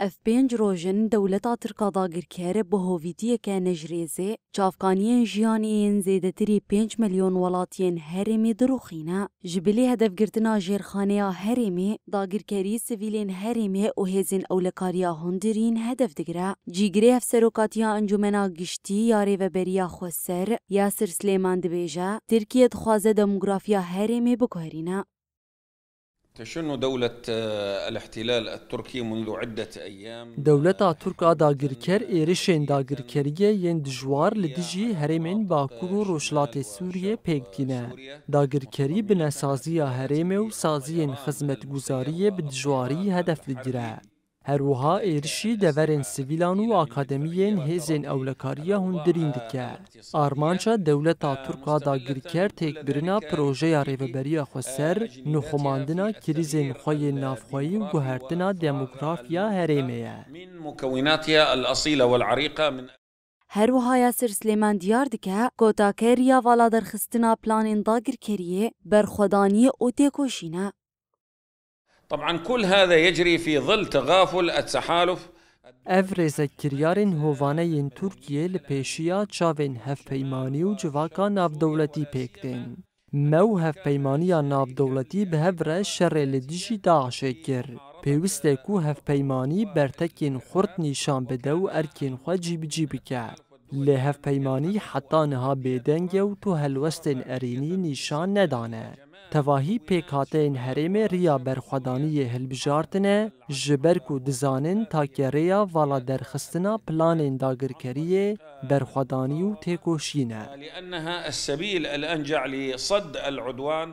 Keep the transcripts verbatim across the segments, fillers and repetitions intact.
Ev pênc roj in dewleta Tirk a dagirker bi hovîtiyeke ne ji rêzê çavkaniyên jiyanê yên zêdetirî pênc milyon welatiyên herêmê dirûxîne. Ji bilî hedefgirtina jêrxaneya herêmê, dagirkerî sivîlên herêmê û hêzên ewlekariya hundirîn hedef digire. Cîgirê Hevserokatiya Encûmena Giştî ya Rêveberiya Xweser, Yasir Silêman dibêje, Tirkiye dixwaze demografiya herêmê biguherîne. تشن دولة، آه، الاحتلال التركي منذ عدة أيام. Dewleta Tirk a dagirker êrişên dagirkeriyê yên dijwar li dijî herêmên Bakur û Rojhilatê Sûriyê pêk tîne. Dagirkerî binesaziya herêmê û saziyên xizmetguzariyê bi dijwarî hedef digire. Her wiha êrişî deverên sivîlan û akademiyên hêzên ewlekariya hundirîn dike. Armanca dewleta Tirk a dagirker têkbirina projeya Rêveberiya Xweser, nûxumandina krîzên xwe yên navxweyî û guhertina demografiya herêmê ye. من مكوناتها الأصيلة والعريقة من Her wiha Yasir Silêman diyar dike ku take riya vala derxistina planên dagirkeriyê, berxwedaniyê û têkoşîn e. طبعا كل هذا يجري في ظل تغافل التحالف. Ev rêzekiryarên hovane yên Tirkiyê li pêşiya çavên hevpeymanî û civaka navdewletî pêk tên. Me û hevpeymaniya navdewletî bi hev re şerê li dijî DAIŞê kir. Pêwist e ku hevpeymanî bertekên xurt nîşan bide û erkên xwe cîbicî bike. Lê hevpeymanî heta niha bêdeng e û tu helwestên erênî nîşan nedane. Tevahî pêkhateyên herêmê riya berxwedaniyê hilbijartine, ji ber ku dizanin take rêya vala derxistina planên dagirkeriyê, berxwedanî û têkoşîn e. لأنها السبيل الأنجع لصد العدوان.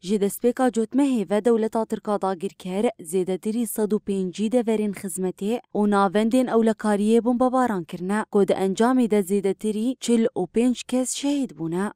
Ji destpêka cotmehê ve dewleta Tirk a dagirker zêdetirî sed û pêncî deverên xizmetê û navendên ewlekariyê bombebaran kirine, ku di encamê de zêdetirî çil û pênc kes şehîd bûne.